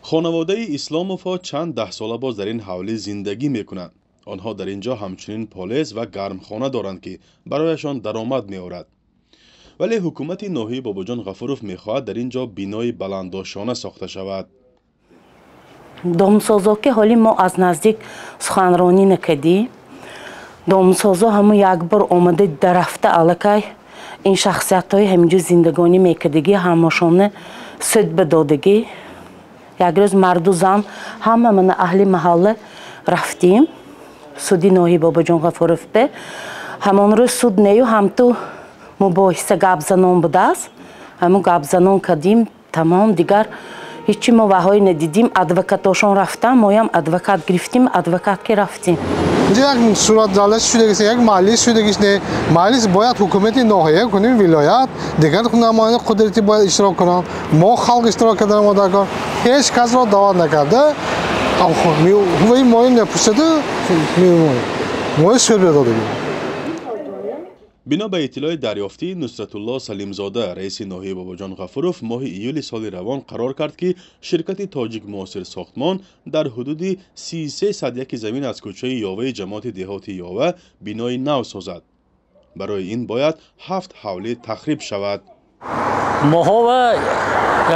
Хонаводаи Исломовҳо чанд даҳсола боз дар ин ҳавлӣ зиндагӣ мекунанд. Онҳо дар ин ҷо ҳамчунин полез ва гармхона доранд, ки барояшон даромад меорад. Вале ҳукумати ноҳияи Бобоҷон Ғафуров мехоҳад дар ин ҷо бинои баландошёна сохта шавад. Домсозо ки ҳоли мо аз наздик суханронӣ накардӣ, домсозо ҳамун як бор омада дарафта аллакай ин шахсиятҳои ҳаминҷо зиндагонӣ мекардагӣ ҳамашона суд бидодагӣ. Як рӯз марду зан ҳама мана аҳли маҳалла рафтим суди ноҳияи Бобоҷон Ғафуров бе. Ҳамон рӯз суд нею ҳамту мубоҳиса гапзанон будааст. Ҳамун гапзанон кардим, тамом, дигар ҳечи мо ваҳое надидим. Адвокатошон рафтан, моям адвокат гирифтим, адвокат ки рафтим. Инҷо як сурат ҷаласа шудагист, як маҷлис шудагист. Не, маҷлис бояд ҳукумати ноҳия кунем, вилоят, дигар намояндаи қудратӣ бояд иштирок кунанд. Мо халқ иштирок кардан мо дар кор. Ҳеҷ касро даъват накарда, ҳуваи мои напурсида, мои суд додагӣ. Бино ба иттилои дарёфтӣ, Нусратулло Салимзода, раиси ноҳияи Бобоҷон Ғафуров, моҳи июли соли равон қарор кард, ки ширкати Тоҷик Муосир Сохтмон дар ҳудуди 33 01 замин аз кӯчаи Ёваи ҷамоати деҳоти Ёва бинои нав созад. Барои ин бояд ҳафт ҳавлӣ тахриб шавад. Моҳо ва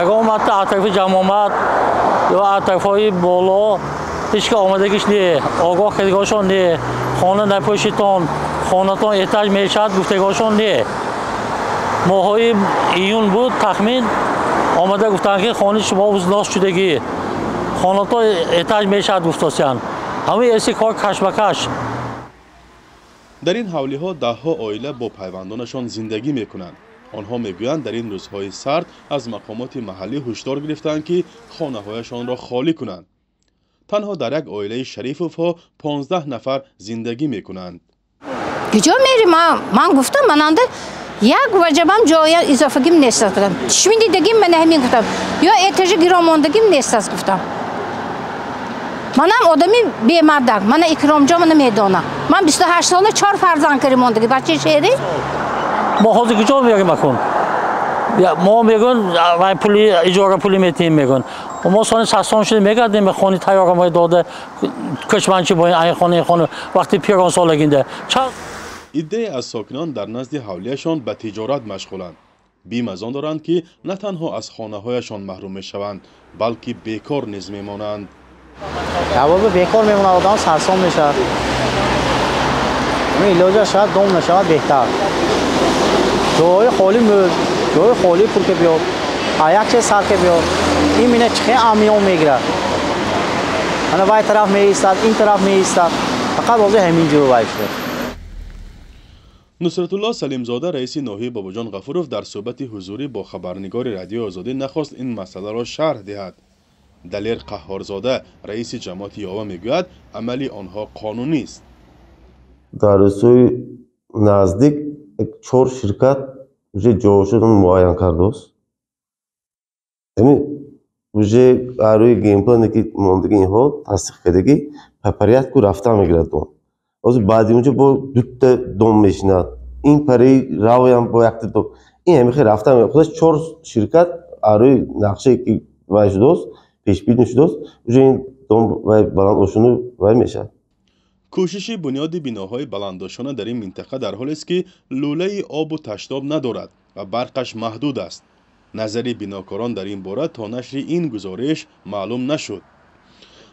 ягон марта аз тарафи ҷамоат ё аз тарафҳои боло ҳеҷ ка омадагиш не, огоҳ кардагошон не, хона напӯшитон, хонатон этаж мешавад гуфтагошон не. Моҳҳои июн буд тахмин, омада гуфтанд, ки хонаи шумо взнос шудагӣ, хонатон этаж мешавад гуфтосиянд. Ҳамин эси кор кашмакаш. Дар ин ҳавлиҳо даҳҳо оила бо пайвандонашон зиндагӣ мекунанд. Онҳо мегӯянд, дар ин рӯзҳои сард аз мақомоти маҳаллӣ ҳушдор гирифтаанд, ки хонаҳояшонро холӣ кунанд. Танҳо дар як оилаи Шарифовҳо 15 нафар зиндагӣ мекунанд. Куҷо мерим? Ман гуфтам, мананда як ваҷабам ҷоя изофагим нест аст, гуфтам. Чишми дидагим мана ҳамин, гуфтам, ё этажи гиромондагим нест аст, гуфтам. Манам одами бемардак, мана Икромҷо мана медонам, ман 28 сола чор фарзанд кари мондагӣ, бачаи шеҳрӣ. Мо ҳозир куҷо мерим акун? Мо мегӯн, вай пули иҷора пули метиҳем мегӯн. Мо сони сасон шуда мегардем, хони тайёрамои дода кӯчманчи бо ин хона, ин хона вақти пиронсолагинда. Иддае аз сокинон дар назди ҳавлияшон ба тиҷорат машғуланд. Бим аз он доранд, ки на танҳо аз хонаҳояшон маҳрум мешаванд, балки бекор низ мемонанд. Ябоби бекор мемонад, одам сарсон мешавад. Илоҷа шояд дом нашавад беҳтар. Ҷои холӣ мӯл, ҷои холӣ пул ке биёд, як чиз сар ке биёд. Ин мина чихе амиён мегирад. Ана вай тараф меистад, ин тараф меистад. Фақат ҳозир ҳамин ҷо вай шуд. Нусратулло Салимзода, раиси ноҳияи Бобоҷон Ғафуров, дар суҳбати ҳузурӣ бо хабарнигори Радиои Озодӣ нахост ин масъаларо шарҳ диҳад. Далер Қаҳҳорзода, раиси ҷамоати Ёва, мегӯяд, амали онҳо қонунист. Дар рӯзҳои наздик чор ширкат уже ҷоашон муайян кардааст. Ами уже рӯи генплане ки мондагӣ, инҳо тасдиқ кардагӣ, по порядку рафта мегирад дом. Ҳозир баъди унҷо бо дута дом мешинад, ин параи равоям бо якта дом, ин ҳамихе рафта. Худаш чор ширкат рӯи нақшае ки вай шудааст, пешбинӣ шудааст, уже ин дом вай баландошону вай мешавад. Кӯшиши бунёди биноҳои баландошона дар ин минтақа дар ҳолест, ки лӯлаи обу таштоб надорад ва барқаш маҳдуд аст. Назари бинокорон дар ин бора то нашри ин гузориш маълум нашуд.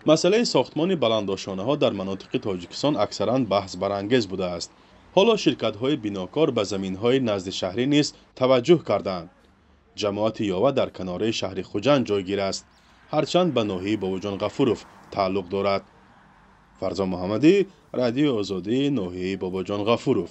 Масъалаи сохтмони баландошонаҳо дар манотиқи Тоҷикистон аксаран баҳсбарангез будааст. Ҳоло ширкатҳои бинокор ба заминҳои наздишаҳрӣ низ таваҷҷӯҳ кардаанд. Ҷамоати Ёва дар канораи шаҳри Хуҷанд ҷойгир аст, ҳарчанд ба ноҳияи Бобоҷон Ғафуров тааллуқ дорад. Фарзон Муҳаммадӣ, Радиои Озодӣ, ноҳияи Бобоҷон Ғафуров.